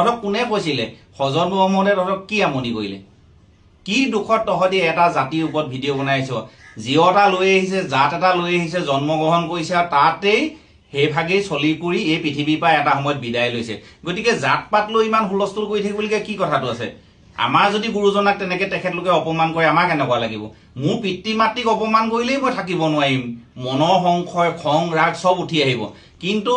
তহঁতক কোনে কৈছিলে? হজৰত মহম্মদে তহঁতক কি আমনি কৰিলে? কি দুখত তহঁতি এটা জাতিৰ ওপৰত ভিডিঅ' বনাইছ? জীৱ এটা লৈ আহিছে, জাত এটা লৈ আহিছে, জন্মগ্ৰহণ কৰিছে আৰু তাতেই সেইভাগেই চলি কৰি এই পৃথিৱীৰ পৰা এটা সময়ত বিদায় লৈছে। গতিকে জাত পাত লৈ ইমান হুলস্থুল কৰি থাকিবলগীয়া কি কথাটো আছে? আমাৰ যদি গুৰুজনাক তেনেকে তেখেতলোকে অপমান কৰে, আমাৰ কেনেকুৱা লাগিব? মোৰ পিতৃ মাতৃক অপমান কৰিলেই মই থাকিব নোৱাৰিম, মনৰ সংশয়, খং, ৰাগ চব উঠি আহিব। কিন্তু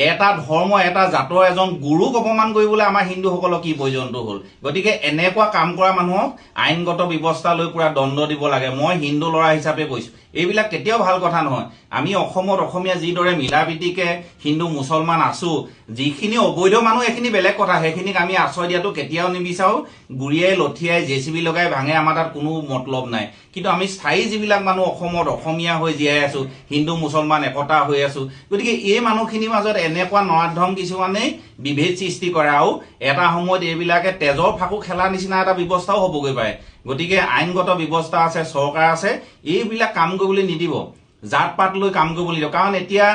এটা ধৰ্ম, এটা জাতৰ এজন গুৰুক অপমান কৰিবলৈ আমাৰ হিন্দুসকলক কি প্ৰয়োজনটো হ'ল? গতিকে এনেকুৱা কাম কৰা মানুহক আইনগত ব্যৱস্থা লৈ পুৰা দণ্ড দিব লাগে। মই হিন্দু ল'ৰা হিচাপে কৈছো, এইবিলাক কেতিয়াও ভাল কথা নহয়। আমি অসমত অসমীয়া যিদৰে মিলা প্ৰীতিকে হিন্দু মুছলমান আছো, যিখিনি অবৈধ মানুহ সেইখিনি বেলেগ কথা, সেইখিনিক আমি আশ্ৰয় দিয়াটো কেতিয়াও নিবিচাৰো। গুৰিয়াই লঠিয়াই জেচিবি লগাই ভাঙে, আমাৰ তাত কোনো মতলব নাই। কিন্তু আমি স্থায়ী যিবিলাক মানুহ অসমত অসমীয়া হৈ জীয়াই আছো, হিন্দু মুছলমান একতা হৈ আছো, গতিকে এই মানুহখিনিৰ মাজত এনেকুৱা নৰাধম কিছুমানেই বিভেদ সৃষ্টি কৰে আৰু এটা সময়ত এইবিলাকে তেজৰ ফাকু খেলা নিচিনা এটা ব্যৱস্থাও হ'বগৈ পাৰে। গতিকে আইনগত ব্যৱস্থা আছে, চৰকাৰ আছে, এইবিলাক কাম কৰিবলৈ নিদিব, জাত পাত লৈ কাম কৰিব নিদিব। কাৰণ এতিয়া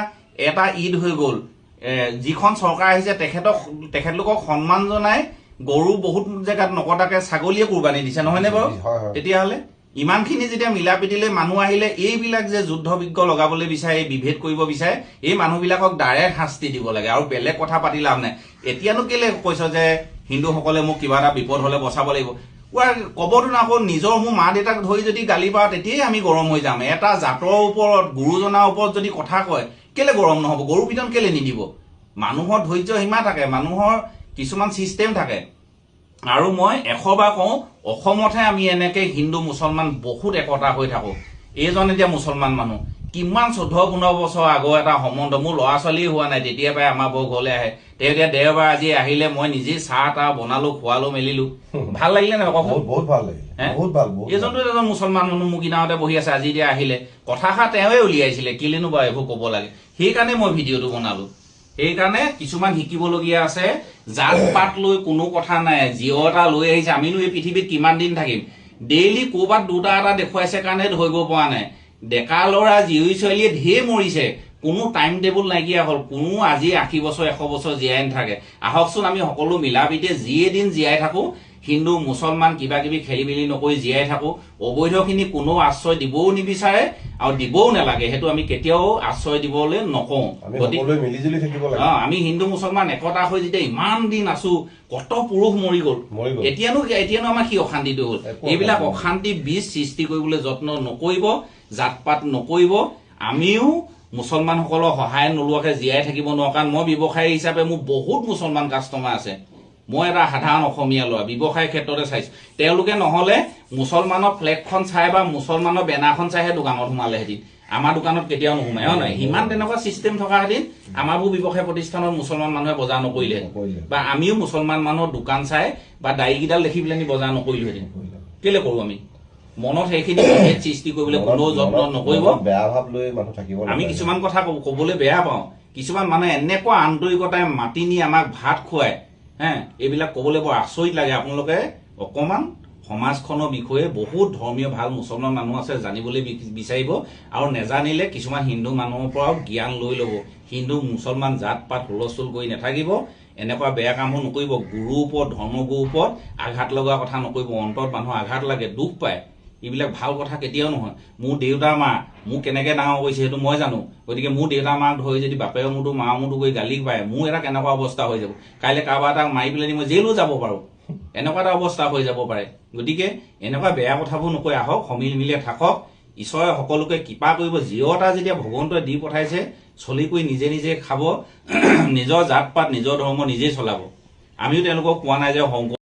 এটা ঈদ হৈ গ'ল, যিখন চৰকাৰ আহিছে তেখেতলোকক সন্মান জনাই গৰু বহুত জেগাত নকটাকে ছাগলীয়ে কোৰবানী দিছে, নহয়নে বাৰু? হয়। তেতিয়াহ'লে ইমানখিনি যেতিয়া মিলা প্ৰীতিলৈ মানুহ আহিলে, এইবিলাক যে যুদ্ধ বিগ্ৰহ লগাবলৈ বিচাৰে, বিভেদ কৰিব বিচাৰে, এই মানুহবিলাকক ডাইৰেক্ট শাস্তি দিব লাগে আৰু বেলেগ কথা পাতি লাভ নাই। এতিয়ানো কেলে কৈছ যে হিন্দুসকলে মোক কিবা এটা বিপদ হলে বচাব লাগিব? কবতো আকৌ নিজৰ মোৰ মা দেউতাক ধৰি যদি গালি পাওঁ, তেতিয়াই আমি গৰম হৈ যাম। এটা জাতৰ ওপৰত, গুৰুজনাৰ ওপৰত যদি কথা কয়, কেলে গৰম নহ'ব? গৰু পিটন কেলে নিদিব? মানুহৰ ধৈৰ্য সীমা থাকে, মানুহৰ কিছুমান চিষ্টেম থাকে। আৰু মই 100 বাৰ কওঁ, অসমতহে আমি এনেকে হিন্দু মুছলমান বহুত একতা হৈ থাকো। এইজন এতিয়া মুছলমান মানুহ, কিমান 14-15 বছৰ আগৰ এটা সম্বন্ধ, মোৰ ল'ৰা ছোৱালী হোৱা নাই তেতিয়াৰ পৰাই আমাৰ বৰ ঘৰলৈ আহে। তেওঁ এতিয়া দেওবাৰ আজি আহিলে, মই নিজেই চাহ তাহ বনালো, খোৱালো, মেলিলো। ভাল লাগিলে নাই কওকচোন? বহুত বহুত ভাল লাগিলে। হে? বহুত ভাল, বহুত ভাল। এইজনটো এজন মুছলমান মানুহ, মোৰ কিনাৰতে বহি আছে। আজি এতিয়া আহিলে, কথাষাৰ তেওঁৱে উলিয়াইছিলে, কেলেনো বাৰু এইবোৰ ক'ব লাগে? সেইকাৰণে মই ভিডিঅ'টো বনালো। সেইকাৰণে কিছুমান শিকিবলগীয়া আছে। জাত পাত লৈ কোনো কথা নাই। জীৱ এটা লৈ আহিছে, আমিনো এই পৃথিৱীত কিমান দিন থাকিম? ডেইলি ক'ৰবাত দুটা এটা দেখুৱাইছে কাৰণে ধৰিব পৰা নাই। ডেকা ল'ৰা, জীয়ৰী ছোৱালীয়ে ঢেৰ মৰিছে, কোনো টাইম টেবুল নাইকিয়া হ'ল। কোনো আজি 80 বছৰ, 100 বছৰ জীয়াই নাথাকে। আহকচোন, আমি সকলো মিলা প্ৰীতিয়ে যিয়ে দিন জীয়াই থাকো, হিন্দু মুছলমান কিবা কিবি খেলি মেলি নকৰি জীয়াই থাকো। অবৈধখিনি কোনো আশ্ৰয় দিবও নিবিচাৰে আৰু দিবও নালাগে, সেইটো আমি কেতিয়াও আশ্ৰয় দিবলৈ নকওঁ। আমি গতিকে সকলোৱে মিলি জুলি থাকিব লাগে। আমি হিন্দু মুছলমান একতা হৈ যেতিয়া ইমান দিন আছো, কত পুৰুষ মৰি গ'ল। মৰি গ'ল। এতিয়ানো আমাৰ কি অশান্তিটো হ'ল? একো এইবিলাক অশান্তি। অশান্তি বীজ সৃষ্টি কৰিবলৈ যত্ন নকৰিব, জাত পাত নকৰিব। আমিও মুছলমানসকলৰ সহায় নোলোৱাকে জীয়াই থাকিব নোৱাৰো। কাৰণ মই ব্যৱসায়ী হিচাপে মোৰ বহুত মুছলমান কাষ্টমাৰ আছে। মই এটা সাধাৰণ অসমীয়া ল'ৰা, ব্যৱসায় ক্ষেত্ৰতে চাইছো, তেওঁলোকে নহ'লে মুছলমানৰ ফ্লেগখন চাই বা মুছলমানৰ বেনাৰখন চাইহে দোকানত সোমালেহেঁতেন, আমাৰ দোকানত কেতিয়াও নোসোমায়, হয় নহয়? সিমান তেনেকুৱা চিষ্টেম থকাহেঁতেন আমাৰবোৰ ব্যৱসায় প্ৰতিষ্ঠানত মুছলমান মানুহে বজাৰ নকৰিলেহেঁতেন। নকৰিলে। বা আমিও মুছলমান মানুহৰ দোকান চাই বা দাড়িকেইডাল দেখি পেলাই বজাৰ নকৰিলোহেঁতেন। নকৰিলে। কেলে কৰো আমি? মনত সেইখিনি বিভেদ সৃষ্টি কৰিবলৈ কোনো যত্ন নকৰিব। মনত বেয়া ভাৱ লৈ মানুহ থাকিব আমি নালাগে। কিছুমান কথা ক'বলৈ বেয়া পাওঁ। কিছুমান মানুহে এনেকুৱা আন্তৰিকতাই মাতি নি আমাক ভাত খুৱায় হে, এইবিলাক ক'বলৈ বৰ আচৰিত লাগে। আপোনালোকে অকমান সমাজখনৰ বিষয়ে, বহুত ধৰ্মীয় ভাল মুছলমান মানুহ আছে, জানিবলৈ বিচাৰিব আৰু নেজানিলে কিছুমান হিন্দু মানুহৰ পৰাও জ্ঞান লৈ ল'ব। হিন্দু মুছলমান জাত পাত হুলস্থুল কৰি নাথাকিব, এনেকুৱা বেয়া কামবোৰ নকৰিব। গুৰুৰ ওপৰত, ধৰ্মগুৰুৰ ওপৰত আঘাত লগা কথা নকৰিব। অন্তৰত মানুহ আঘাত লাগে, দুখ পায়। এইবিলাক ভাল কথা কেতিয়াও নহয়। মোৰ দেউতা মা মোক কেনেকে ডাঙৰ কৰিছে, সেইটো মই জানো। গতিকে মোৰ দেউতা মাক ধৰি যদি বাপেৰৰ মূৰটো, মাৰ মূৰটো কৰি গালি পায়, মোৰ এটা কেনেকুৱা অৱস্থা হৈ যাব? কাইলৈ কাৰোবাৰ এটাক মাৰি পেলাই মই জেলো যাব পাৰো, এনেকুৱা এটা অৱস্থা হৈ যাব পাৰে। গতিকে এনেকুৱা বেয়া কথাবোৰ নকৈ আহক, সমিল মিলে থাকক। ঈশ্বৰে সকলোকে কৃপা কৰিব। জীৱ এটা যেতিয়া ভগৱন্তই দি পঠাইছে, চলি কৰি নিজে নিজে খাব, নিজৰ জাত পাত, নিজৰ ধৰ্ম নিজেই চলাব। আমিও তেওঁলোকক কোৱা নাই যে শংকৰ